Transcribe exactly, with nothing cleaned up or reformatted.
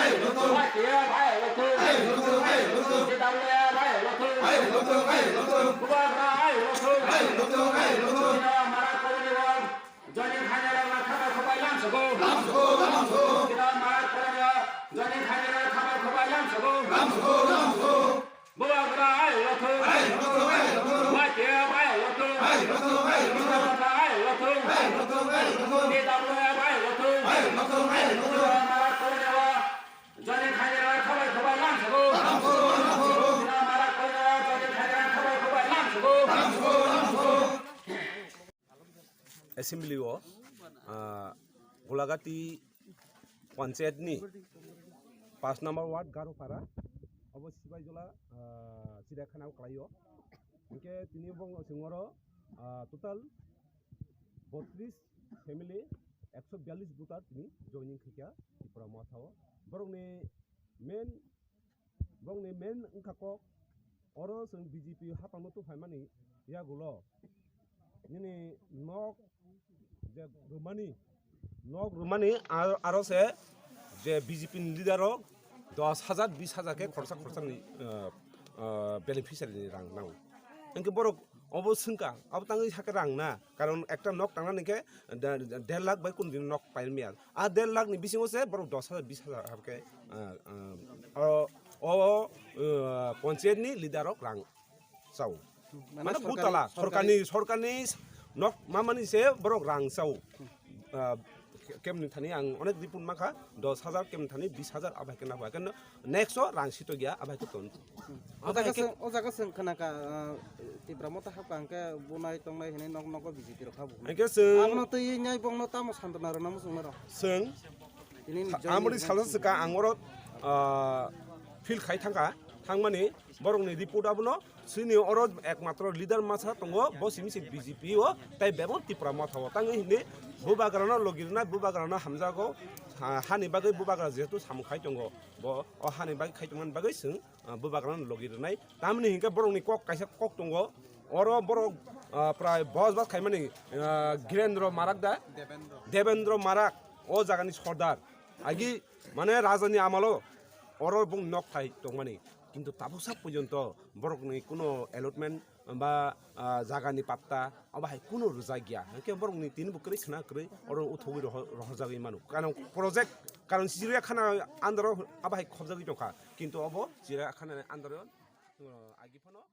Y T F hai lothung. T W F hai lothung. Bubagra hai lothung. Chini marak koloni rok joining khainai rok khabai khubai lamsogo. Chini marak koloni rok joining khainai rok khabai khubai lamsogo. Bubagra hai lothung. Y T F hai lothung. Bubagra hai lothung. T W F hai lothung. Chini marak koloni rok joining khainai rok khabai khubai lamsogo. Chini marak koloni rok joining khainai rok khabai khubai lamsogo. Assembly o, ah, Golagati panchayat ni pash number ward Garopara, obo Sibaijola, ah, Chiriakhana o kwlai o. Hinkhe tini bo chwng oro, ah, total botris family, ekso biyallis voter tini joining khaikha Tipra Motha o. Borokni main Bongni main wngkha kok, oro chwng B J P hapangno tubuphaimani yagulo nini nok je rwmani, nok rwmani ar-, aro se je B J P ni leader rok dos hajar, bis hajar khe khorsa khorsa ni, ah, ah, beneficiary ni rang nango. Hinkhe borok obo swngkha, abo tangwi sakhe rang na, karon ekta nok tangnani khe de-, de-, der lakh bai kunu din nok paimaya. A der lakh ni bisingo se borok dos hajar, bis hajar habkhe, ah, ah, o, o, ah, panchayat ni leader rok rang chao. Mane butala, sorkari, sorkari, sorkar ni nok mamani se borok rang chao. Ah, kemni thani ang onek report mankha, dos hajar kemni thani bis hajar abai khe nabo, haikhe next o rang sito gya abai khe ton. O jaga chwng, o jaga chwng khna kha, ah, Tipra Motha hapkha hwnkhe bunai tongnai hinwi nok nogo B J P rok kha bo. Hwnkhe chwng abono twi nai bongno tamo santona rwna muchungma rw. Chwng tini amoni salsa swkha ang oro, ah, field khai thangkha, thangmani borokni report abono chini oro ekmatro leader masa tongo, bo simi se B J P o tei bebak Tipra Motha o tangwi hinwi bubagrano logi rwnai, bubagrano hamjago, ha-, hani bagwi bubagra jehetu samung khai tongo, bo o hani bagwi khai tongmani bagwi chwng ah, bubagrano logi rwnai. Tamni hinkhe borokni kok kaisa kok tongo. Oro borok, ah, prai bos bas khaimani, ah, Girendra Marak da? Debendra. Debendra Marak, o jagani sordar. Agi mane rajani amalo oro bung nok thai tongmani. Kintu tabuk sak porjonto borokni kuno allotment ba, ah, jagani patta, obo hai kunu rwjak ya. Hwnkhe borokni tini bo kwrwi khna kwrwi oro uthogwi rohor-, rohorjagwi mano. Karon project, karon Chiriakhana under o abo hai khobjagwi tongkha. Kintu obo Chiriakhana under o, uh, agi phano